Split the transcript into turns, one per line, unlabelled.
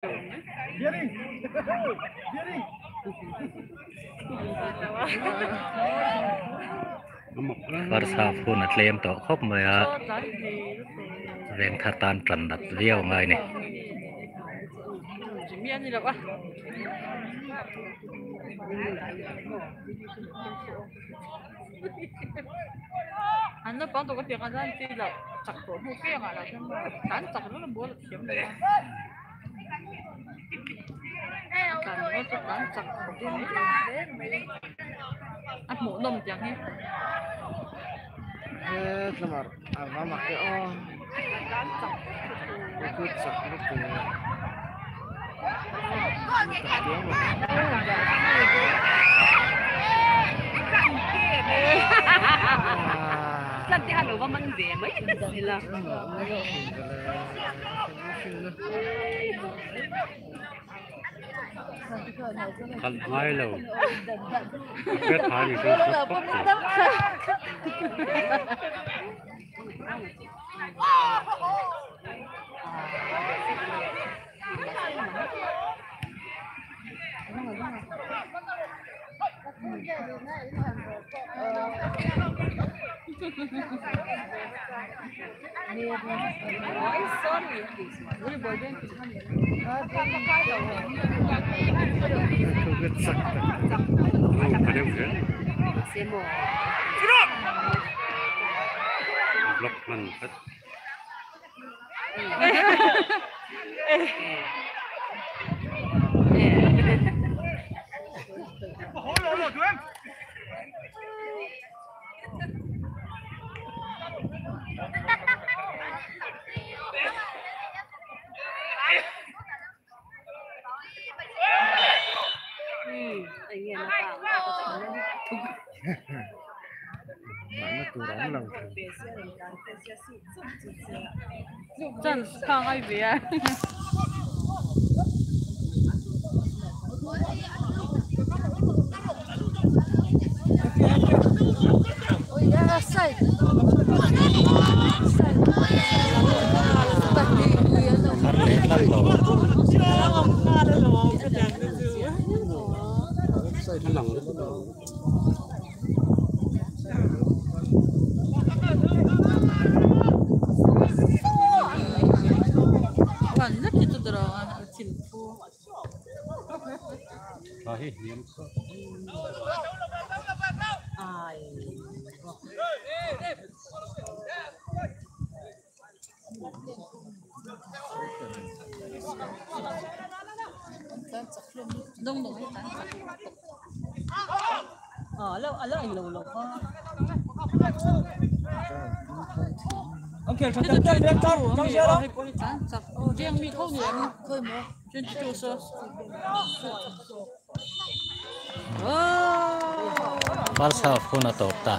First half hun a tlem tawh khawp mai a, vengthar tan tan nat viau a ngai a ni.
A hmuh nawm tiang hi.
He tlamah a va mak e aw. Ku chak lutuk.
Khalh ngai lo a hriat phah ni chuan hriat phawt tur. Block hman tlat.
Mahna tur a awm lo thei.
Chance kha ngai ve a.
Thar leh tlat lo. A lang lutuk lo. Thla hi hniam chhuak. First half hun a tawp ta.